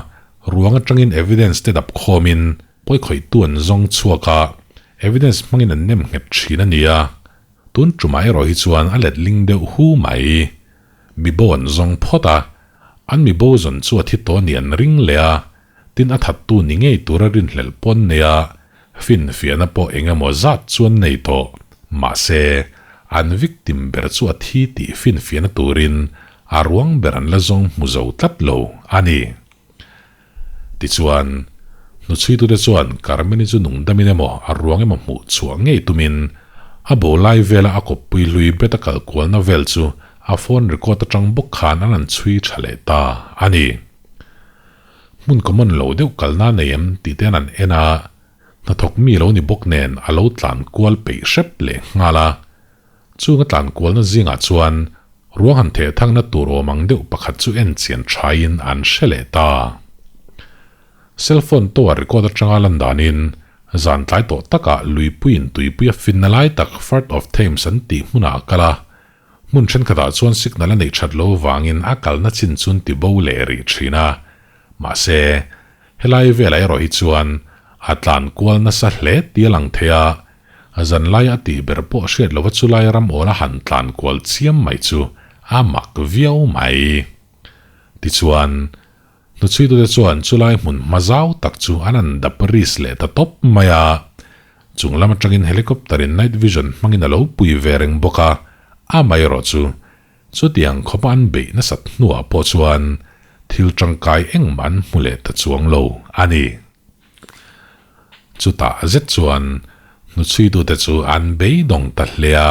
ruang atangin evidence te dap khawmin pawikhawihtu an zawng chhuak a, evidence hmangin an nem nghet thin a ni a. Tun tumah erawh hi chuan a letling deuh hu mai. Mi bo an zawng phawt a, an mi bo zawn chu a thi tawh ni an ring leh a, tin a thattu ni ngei tura rinhlelh pawh an nei a, finfiahna pawh eng emaw zat chu an nei tawh. Mahse, an victim ber chu a thi tih finfiahna turin a ruang ber an la zawng hmu zo tlat lo a ni. Tichuan, hnuchhuitute chuan Carmen-i chu nungdamin emaw a ruang emaw hmuh chhuah ngei tumin a bo lai vela a kawppui hlui bet a kal kualna vel chu a phone record atang bawk khan an han chhui tha leh ta a ni. Hmun common lo deuh kalna nei em tih te an han en a, hnathawk mi lo ni bawk nen a lo tlan kual peih hrep leh nghal a. Chung a tlankualna zingah chuan ruang han theh thangna tur awm ang deuh pakhat chu en chian thain an hre leh ta. Cellphone tower record atanga lan danin zan tlai tawh takah luipuiin tuipui a finna lai tak Firth of Thames an tih hmunah a kal a, hmun thenkhatah chuan signal a neih that lo vangin a kalna chin chu an ti bo leh rih thin a. Mahse, helai velah erawh hi chuan a tlankual nasa hle tih a lang thei a, A zanlai a tih ber pawh hriat lova chulai ram awl a han tlan kual chiam mai chu a mak viau mai. Tichuan, hnuchhuitute chuan chulai hmun hma zau tak chu an han dap ris leh ta tawp mai a. Chung lam atangin helicopter in night vision hmangin a lo pui ve reng bawk a, amaherawh chu chutiang khawpa an beih nasat hnuah pawh chuan thil tangkai engmah an hmu leh ta chuang lo a ni. Chutah zet chuan hnuchhuitute chu an beidawng ta hle a,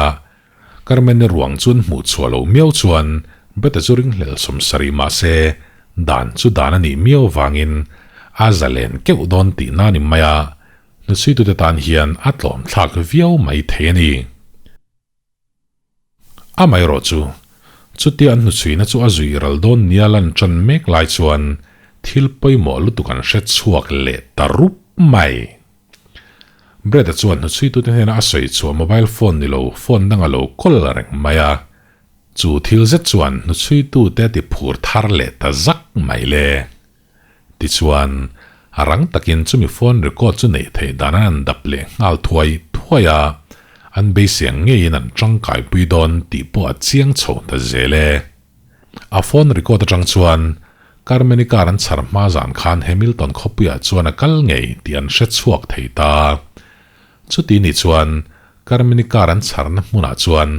Carmen-i ruang chu an hmuh chhuah loh miau chuan Beta chu ringhlel sawmsarih mah se dan chu dan a nih miau vangin a zalen keuh dawn tihna a ni mai a, hnuchhuitute tan hian a tlawm thlak viau mai thei a ni. Amaherawh chu, chutia an hnuchhuina chu a zui ral dawn nia lan tan mek lai chuan thil pawimawh lutuk an hre chhuak leh ta rup mai. Brett-a chuan hnuchhuitute hnena a sawi chhuah mobile phone ni lo phone dang a lo kawl reng mai a, chu thil zet chuan hnuchhuitute a ti phur thar leh ta zak mai le. Tichuan, a rang takin chumi phone record chu neih theih dan an an dap leh nghal thuai thuai a, an beiseng ngeiin an tangkaipui dawn tih pawh a chiang chho ta zel e. A phone record atang chuan Carmen-i car an chhar hma zan khan Hamilton khawpuiah chuan a kal ngei tih an hre chhuak thei ta. Chuti ni chuan Carmen-i car an chharna hmunah chuan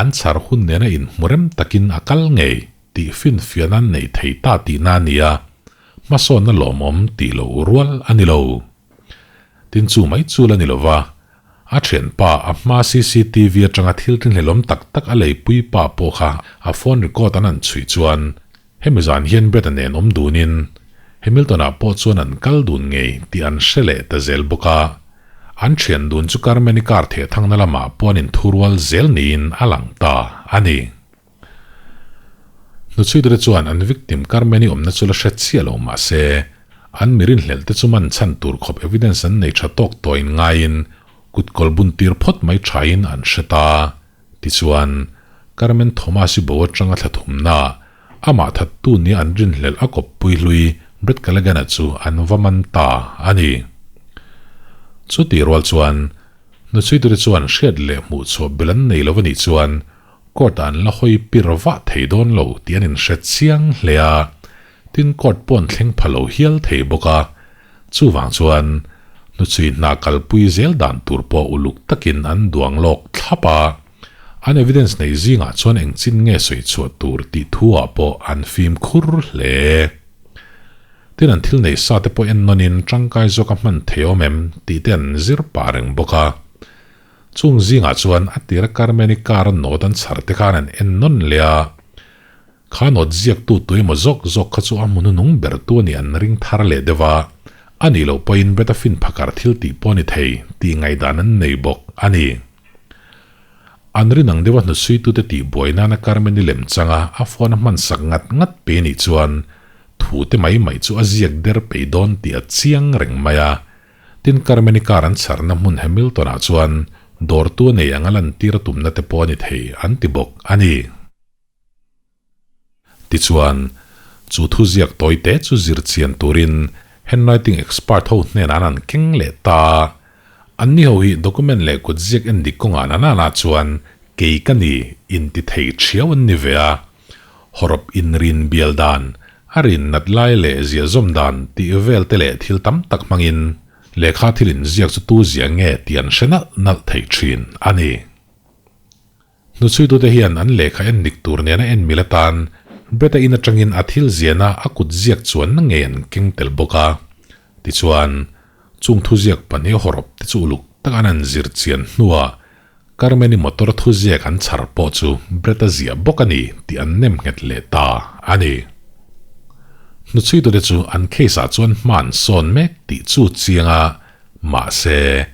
an chhar hun nena inhmu rem takin a kal ngei. Tih finfiahna an nei thei ta tihna a ni a. hmasawnna lawmawm tih loh rual a ni lo. Tin chu mai chu la ni lo va, a thianpa a hma cctv atanga thil rinhlelawm tak tak a leipui pa pawh kha a phone record an han chhui chuan hemi zan hian Brett-a nen awm dunin Hamilton-ah pawh chuan an kal dun ngei tih an hre leh ta zel bawk a. An thian dun chu Carmen-i car thehthangna lamah pawh an inthurual zel niin a lang ta a ni. Hnuchhuitu te chuan an victim Carmen-i awmna chu la hre chiah lo mah se, an mi rinhlelh te chu man chhan tur khawp evidence an nei tha tawk tawhin ngaiin kut kawl bun tir phawt mai thain an hre ta. Tichuan, Carmen Thomas-i bo atanga thla thumna amah thattu nia an rinhlelh a kawppui hlui Brett Callaghan-a chu an va man ta a ni. Chutih rual chuan, hnuchhuitu te chuan hriat leh hmuhchhuah bel an nei lo a nih chuan Court ah an la hawi pir vah thei dawn lo tih an inhre chiang hle a, tin court pawh an thleng pha lo hial thei bawk a, chuvang chuan hnuchhui hna kalpui zel dan tur pawh uluk takin an duang lawk thlap a, an evidence nei zingah chuan engchin nge sawi chhuah tur tih thu ah pawh an fimkhur hle. Tin an thil nei sa te pawh en nawnin tangkai zawk a hman thei awm em tih te an zir pah reng bawk a. Chung zingah chuan a tira Carmen-i car a nawt an chhar te khan an en nawn leh a, kha nawt ziaktu tuemaw zawk zawk kha chu a hmu hnunung ber tu a nih an ring thar leh deuh a, a nih loh pawhin Brett-a fin phakar thil tih pawh a ni thei tih ngaihdan an nei bawk a ni. An rin ang deuha hnusuitute tih buai nana Carmen-i lem changa a phone a hman sak ngat ngat pe nih chuan thu te mai mai chu a ziak der pei dawn tih a chiang reng mai a, Tin, Carmeni car an chharna hmun Hamilton-ah chuan dawrtu a nei anga lantir a tumna te pawh a ni thei an ti bawk a ni. Tichuan, chu thuziak tawi te chu zir chian turin handwriting expert ho hnenah an han keng leh ta a. Anni ho hi document leh kutziak endik kawngah na nana chuan kei ka ni inti thei thiau an ni ve a. Hawrawp inrin bial dan, a rin nat lai leh ziahzawm dan tih vel te leh thil tam tak hmangin lehkha thil inziak chu tu zia nge tih an hre nalh nalh thei thin a ni. Hnuchhuitute hian an lehkha en dik tur nena en mil atan Brett-a in atangin a thil ziana a kut ziak chuanna ngei an keng tel bawk a. Tichuan, chung thuziak pahnih hawrawp te chu uluk tak an han zir chian hnuah Carmen-i motor thuziak an chhar pawh chu Brett-a ziah bawk a ni tih an nem nghet leh ta a ni. Hnuchhuitute chu an case-ah chuan hma an sawn mek tih chu chiang a, mahse,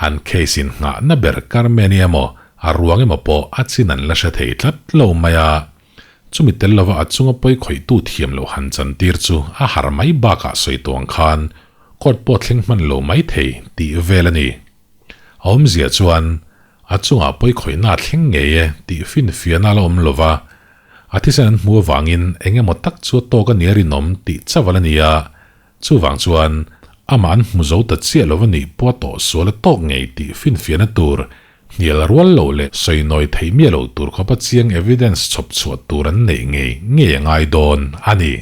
an case in nghahna ber Carmen-i emaw a ruang emaw pawh a chin an la hre thei tlat lo mai a. Chumi tel lova a chunga pawi khawihtu thiam loh han chantir chu a har mai bakah sawi tawh ang khan court pawh thleng hman lo mai thei tih vel a ni. A awmzia chuan a chungah pawi khawihna a thleng ngei e tih finfiahna a la awm lo va, a thisen an hmuh avangin eng emaw tak chu a tawk a nia rinawm tih chaval a ni a, chuvang chuan amah an hmu zo ta chiah lo a nih pawh a tawh sual a tawk ngei tih finfiahna tur hnial rual loh leh sawinawi theih miah loh tur khawpa chiang evidence chhawp chhuah tur an neih ngei ngei a ngai dawn a ni.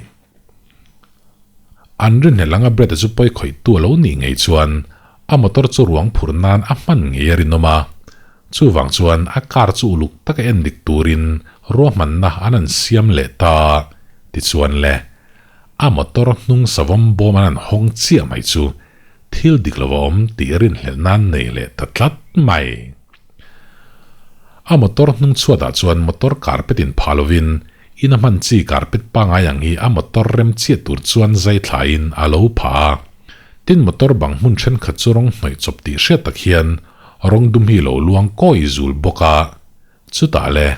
An rinhlelh anga Brett-a chu pawi khawihtu a lo nih ngei chuan a motor chu ruang phur nan a hman ngei a rinawm a. Chuvang chuan a car chu uluk taka en dik turin ruahmanna an han siam leh ta. Tichuan le, a motor hnung savawm bawm an han hawng chiah mai chu thil dik lo a awm tih rinhlelh nan nei leh ta tlat mai. A motor hnung chhuatah chuan motor carpet in phah lovin in a hman chi carpet pangai ang hi a motor rem chiah tur chuan zai thlain a lo phah a. Tin motor bang hmun thenkhat chu rawng hnawih chawp tih hriat tak hian rawng dum hi lo luang kawi zul bawk a. Chutah le,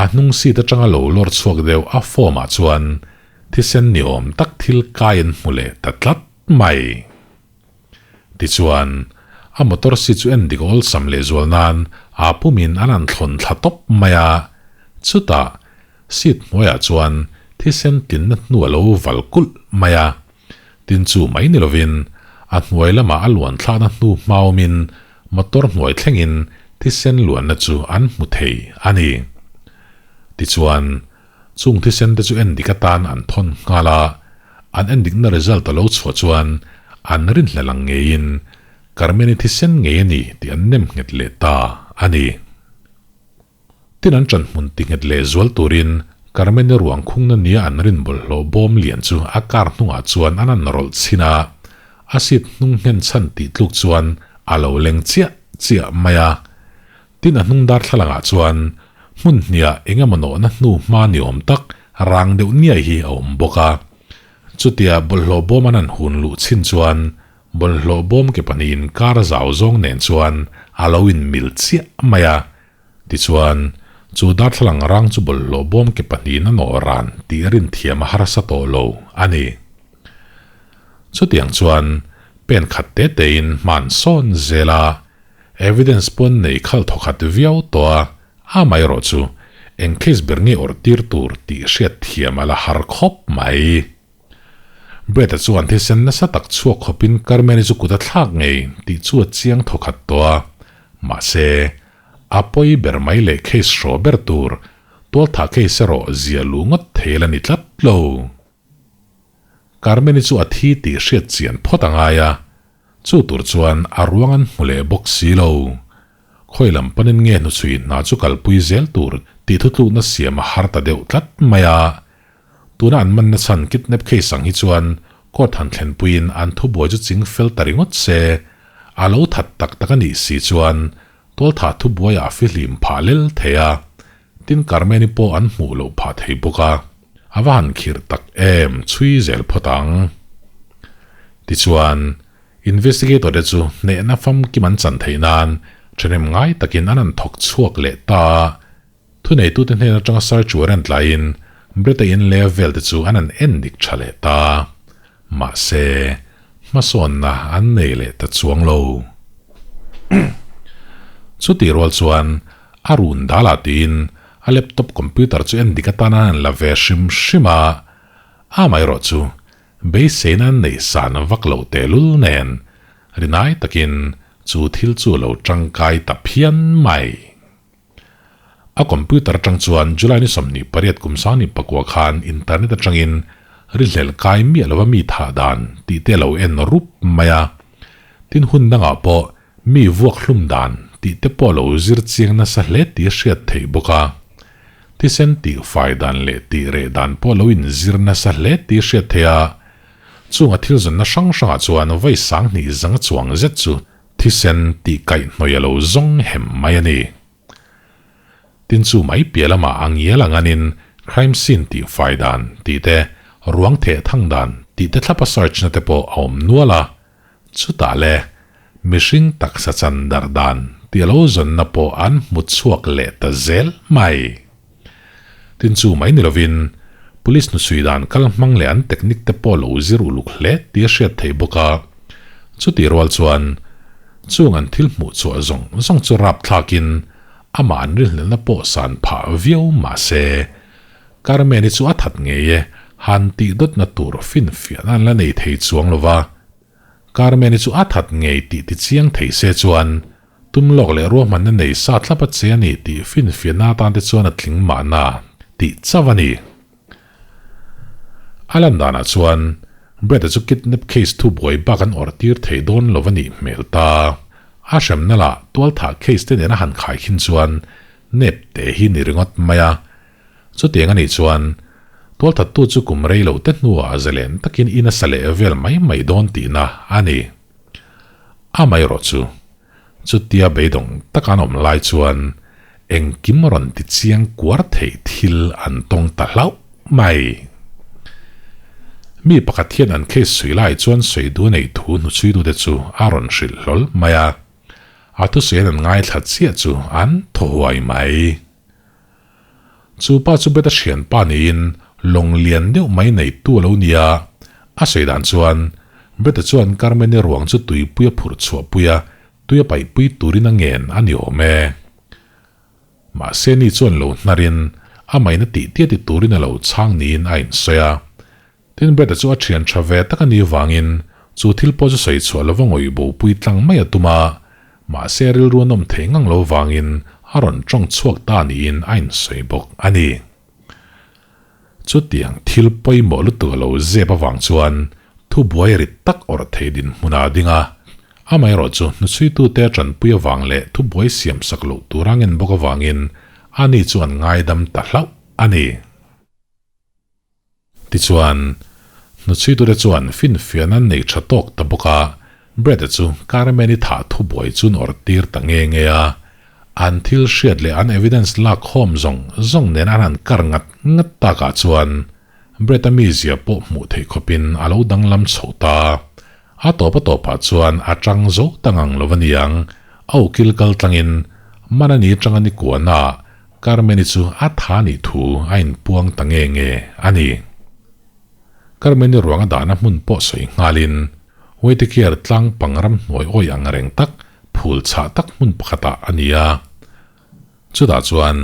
a hnung seat atanga lo lawr chhuak deuh a form ah chuan thisen ni awm tak thil kai an hmu leh ta tlat mai. Tichuan, a motor seat chu en dik awlsam lehzual nan aa pumin an han thlawn thla tawp mai a. Chutah, seat hnuaiah chuan thisen tlinna hnu a lo val kulh mai a. Tin chu mai ni lovin, a hnuai lamah a luan thlakna hnu hmaumin motor hnuai thlengin thisen luanna chu an hmu thei a ni. Tichuan, Chung thisen te chu endik atan an thawn nghal a, an endikna result a lo chhuah chuan an rinhlelh ang ngeiin Carmen-i thisen ngei a ni tih an nem nghet leh ta a ni. Tin an ṭan hmun ti nghet leh zual turin Carmen-i ruang khungna nia an rin bawlhhlawh bawm lian chu a car hnungah chuan an an rawlh chhin a, a seat hnung nghen chhan tih tluk chuan a lo leng chiah chiah mai a. Tin a hnung darthlalangah chuan hmun hniah eng emaw nawhna hnu hma ni awm tak rang deuh niai hi a awm bawk a. Chutia bawlhhlawh bawm an an hun luh chhin chuan bawlhhlawh bawm ke pahnihin kar zau zawng nen chuan a lo inmil chiah mai a. Tichuan, chu darthlalang rang chu bawlhhlawh bawm ke pahnihin a nawh ran tih rin thiam a harsa tawh lo a ni. Chutiang chuan pen khat te tein hman sawn zel a, evidence pawn nei khalh thawkhat viau tawh a, amaherawh chu eng case ber nge awrh tir tur tih hriat thiam a la har khawp mai. Brett-a chuan thisen nasa tak chhuak khawpin Carmen-i chu kut a thlak ngei tih chu a chiang thawkhat tawh a, mahse, a pawi ber mai leh case hraw ber tur tualthah case erawh zia luh ngawt thei la ni tlat lo. Carmen-i chu a thi tih hriat chian phawt a ngai a, chu tur chuan a ruang an hmu leh bawk si lo. Khawi lam panin nge hnuchhui hna chu kalpui zel tur tih thutlukna siam a har ta deuh tlat mai a. Tuna an manna chhan kidnap case ang hi chuan court han thlenpuiin an thubuai chu ching fel ta ringawt se, a lo that tak tak a nih si chuan tualthah thubuaiah a fihlim phah lel thei a, tin Carmen-i pawh an hmuh loh phah thei bawk a, a va han khirh tak em chhui zel phawt ang. Tichuan, investigator te chu hnehna famkim an chan theih nan thahnem ngai takin an han thawk chhuak leh ta a, Thuneitute hnen atanga search warrant laiin Brett-a in leh a vel te chu an han en dik tha leh ta. Mahse, hmasawnna an nei leh ta chuang lo. Chutih rual chuan a run dal ah tiin a laptop computer chu en dik atan an han la ve hrim hrim a, amaherawh chu beiseina an neih san vak loh tehlul nen rinai takin chu thil chu a lo tangkai ta phian mai. A computer atang chuan July ni 28 kum 2009 khan internet atangin rihlel kai miah lova mi thah dan tih te lo en rup mai a. Tin hun dangah pawh mi vuak hlum dan tih te pawh lo zir chiang nasa hle tih a hriat theih bawk a. Thisen tih fai dan leh tih reh dan pawh lo inzir nasa hle tih a hriat theih a. Chunga thil zawnna hrang hrangah chuan vawi 2000 zanga chuang zet chu Thisen tih kaihhnawih a lo zawng hem mai a ni. Tin chu mai piah lamah a ngial ang anin crime scene tih fai dan tih te, ruang theh thang dan tih te thlapa search na te pawh a awm nual a. Chutah le mihring taksa chan darh dan tih a lo zawnna pawh an hmu chhuak leh ta zel mai. Tin chu mai ni lovin police hnusui dan kal hmang leh an technique te pawh lo zir uluk hle tih a hriat theih bawk a. Chutih rual chuan chung an thil hmuh chhuah zawng zawng chu rap thlakin amah an rinhlelhna pawh san phah viau mah se Carmen-i chu a that ngei e, han tih dawtna tur finfiahna an la nei thei chuang lo va. Carmen-i chu a that ngei tih tichiang thei se chuan tum lawk leh ruahmanna nei sa thlap a che a ni tih finfiahna atan te chuan a tling mahna tih chauh a ni. A lan danah chuan Brett-a chu kidnap case thubuai bak an awrh tir thei dawn lo a nih hmel ta. A hremna lah tualthah case te nena han khaikhin chuan nep te hi ni ringawt mai a. Chutiang a nih chuan, tualthattu chu kum rei lo te hnuah zalen takin in a sa leh vel mai mai dawn tihna a ni. Amaherawh chu, chutia beidawng taka an awm lai chuan engkim rawn ti chiang kuar theih thil an tawng ta hlauh mai. Mi pakhat hian an case sawi lai chuan sawi duh a neih thu hnuchhuitute chu a rawn hrilh hlawl mai a, a thusawiin an ngaithla chiah chu an thaw huai mai. Chu pa chu Beta thianpa niin lawng lian deuh mai neitu a lo ni a, a sawi dan chuan Beta chuan Carmen-i ruang chu tuipui a phurh chhuahpui a, tui a paihpui turin a ngen a ni awm e. Mahse ni chuan lo hnarin a maina tih tia ti turin a lo chhang niin a insawi a. Tin Brett-a chu a thian tha ve tak a nih vangin chu thil pawh chu sawi chhuah lova ngawih bopui tlang mai a tum a, mahse rilru a nawm thei ngang lo vangin a rawn tawng chhuak ta niin a insawi bawk a ni. Chutiang thil pawimawh lutuk a lo zep avang chuan thubuai rit tak awrh thei dinhmunah a ding a, amaherawh chu hnuchhuitute a tanpui avang leh thubuai siamsak loh tur a ngen bawk avangin ani chu an ngaidam ta hlauh a ni. Tichuan, hnuchhuitute chuan finfiahna an nei tha tawk ta bawk a, Brett-a chu Carmen-i thah thubuai chu an awrhtir ta nge nge a. An thil hriat leh an evidence lak khawm zawng zawng nen an han kar ngat ngat takah chuan Brett-a mizia pawh hmuh theih khawpin a lo danglam chho ta. A tawp a tawpah chuan a tang zo ta ngang lo a niang, a ukil kal tlangin man a ni tanga ni kuana Carmen-i chu a tha nih thu a inpuang ta nge nge a ni. Carmen-i ruang a dahna hmun pawh sawi nghalin Whitaker tlang pang ramhnuai awi ang reng tak phul chhah tak hmun pakhatah a ni a. Chutah chuan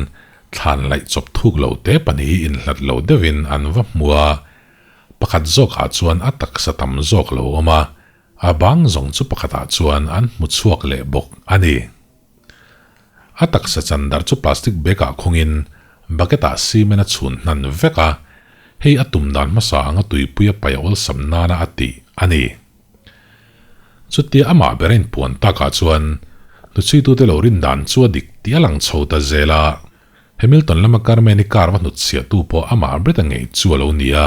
thlan laih chawp thuk lo te pahnih hi inhlat lo deuhin an va hmu a, pakhat zawkah chuan a taksa tam zawk lo awm a, a bang zawng chu pakhatah chuan an hmu chhuak leh bawk a ni. A taksa chandar chu plastic bag-ah khungin bucket-ah cement a chhun hnan vek a, hei a tum dan hmasa anga tuipuia paih a awlsam nana a tih a ni. Chutia amah ber a inpuan takah chuan hnuchhuitute lo rin dan chu a dik tih a lang chho ta zel a. Hamilton lama Carmen-i car va hnutchhiahtu pawh amah Brett-a ngei chu a lo ni a.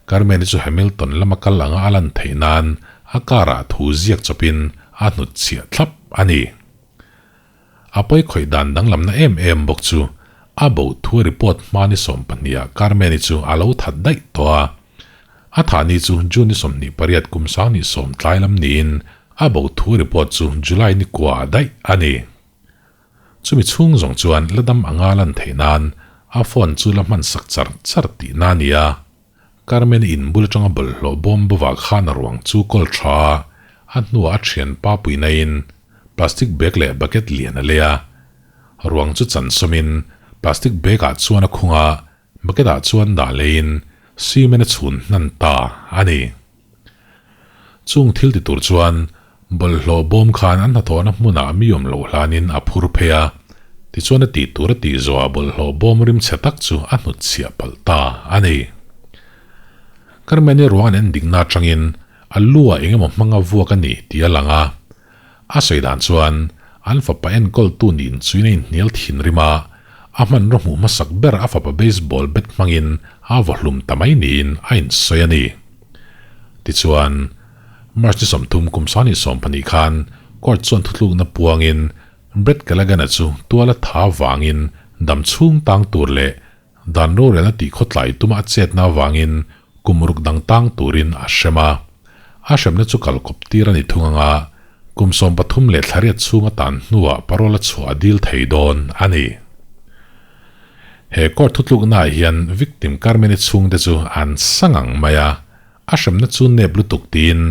Carmen-i chu Hamilton lama kal anga a lan theih nan a car-ah thu ziak chawpin a hnutchhiah thlap a ni. A pawi khawih dan danglamna em em bawk chu a bo thu a report hma ni 12 ah Carmen-i chu a lo that daih tawh a. A thah ni chu June ni 28 kum 2010 tlai lam niin a bo thu a report chu July ni kua ah daih a ni. Chumi chhung zawng chuan la dam anga lan theih nan a phone chu la hman sak char char tihna a ni a. Carmen-i in bul atanga bawlhhlawh bawm bawvah khan a ruang chu kawl tha a, a hnuah a thianpa puinain plastic bag leh bucket lian a lei a. Ruang chu chan sawmin plastic bag-ah chuan a khung a, bucket-ah chuan dah leiin cement a chhun hnan ta a ni. Chung thil ti tur chuan bawlhhlawh bawm khan an hnathawhna hmunah mi awm loh hlanin a phur phei a, tichuan a tih tur a tih zawhah bawlhhlawh bawm rim chhe tak chu a hnutchhiah palh ta a ni. Carmen-i ruang an en dikna atangin a lu ah engemaw hmanga vuak a ni tih a lang a, a sawi dan chuan an fapa enkawltu niin chuin a inhnial thinrim a, a hmanraw hmuh hmasak ber a fapa baseball bat hmangin a vaw hlum ta mai niin a insawi a ni. Tichuan, March ni 30 kum 2020 khan court chuan thutlukna puangin Brett Callaghan-a chu tuala tha vangin dam chhung tang tur leh dan rorelna tih khawtlai tuma a chetna avangin kum ruk dang tang turin a hrem a. A hremna chu kalkawp tir a ni thung anga kum 13 leh thlariat chhung atan hnuah parole a chhuah a dil thei dawn a ni. He court thutluknaah hian victim Carmen-i chhungte chu an sa ngang mai a, a hremna chu nep lutuk tiin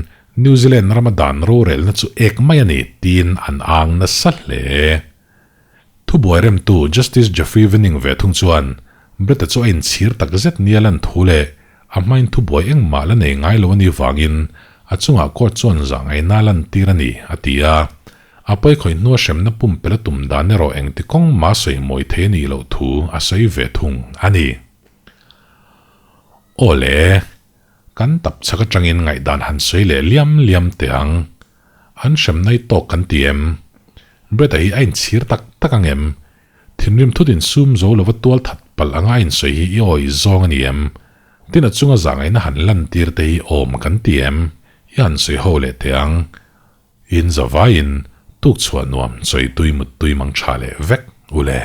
New Zealand rama dan rorelna chu ek mai a ni tiin an ang nasa hle. Thubuai remtu Justice Geoffrey Vening ve thung chuan Brett-a chu a inchhir takzet nia lan thu leh a hmain thubuai engmah la nei ngai lo a nih vangin a chungah court chuan zahngaihna a lantir a ni, a ti a. A pawi khawih hnua hremna pumpelh a tum dan erawh engti kawng mah sawi mawi thei a nih loh thu a sawi ve thung a ni. Aw le, kan tap chhak atangin ngaihdan han sawi leh liam liam teh ang. An hremna i tawk kan ti em? Brett-a hi a inchhir tak tak ang em? Thinrim thut insum zo lova tual that palh anga a insawi hi i awi zawng a ni em? Tin a chunga zahngaihna han lantir te hi awm kan ti em? I han sawi ho leh teh ang. In zavaiin tuk chhuah nuam chawi tui mut tui mang tha leh vek u le.